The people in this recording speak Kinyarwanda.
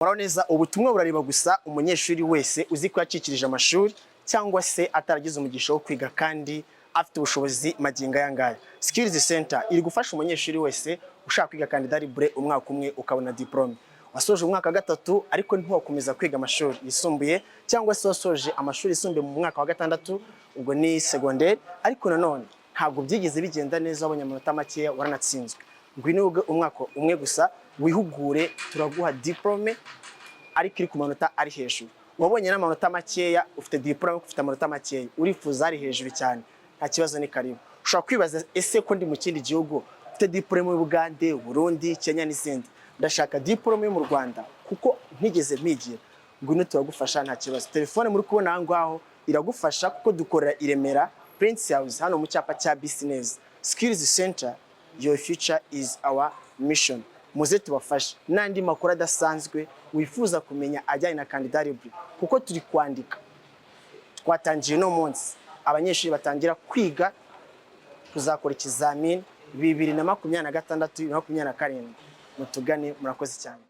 Muraho neza. Ubutumwa burareba gusa umunyeshuri wese uzi ko yacikirije amashuri cyangwa se ataragize umugisha wo kwiga kandi afite ubushobozi magingo aya ngaya. Skills Center iri gufasha umunyeshuri wese ushaka kwiga candidat libre umwaka umwe ukabona diplôme. Wasoje umwaka wa gatatu ariko ntiwakomeza kwiga amashuri yisumbuye, cyangwa se wasoje amashuri yisumbuye mu mwaka wa gatandatu, ubwo ni secondaire, ariko nanone ntabwo byigeze bigenda neza, wabonye amanota makeya, waranatsinzwe. Ngwino wige umwaka umwe gusa, wihugure, turaguha diplôme ariko iri ku manota ari hejuru. Wabonye n'amanota makeya, ufite diplôme, ufite amanota makeya, urifuza ari hejuru cyane, nta kibazo, ni karibu. Ushobora kwibaza: ese ko ndi mu kindi gihugu, ufite diplôme y'Ubugande, Burundi, Kenya n'izindi, ndashaka diplôme yo mu Rwanda kuko ntigeze mpigira? Ngwino turagufasha, nta kibazo. Telefone muri kubona aho ngaho iragufasha, kuko dukorera i Remera, Prince House, hano mu cyapa cya business. Skills Center, your future is our mission. Muze tubafashe n'andi makuru adasanzwe wifuza kumenya ajyanye na candidat libre, kuko turi kwandika, twatangiye uno munsi abanyeshuri batangira kwiga kuzakora ikizamini 2026, 2027. Mutugane, murakoze cyane.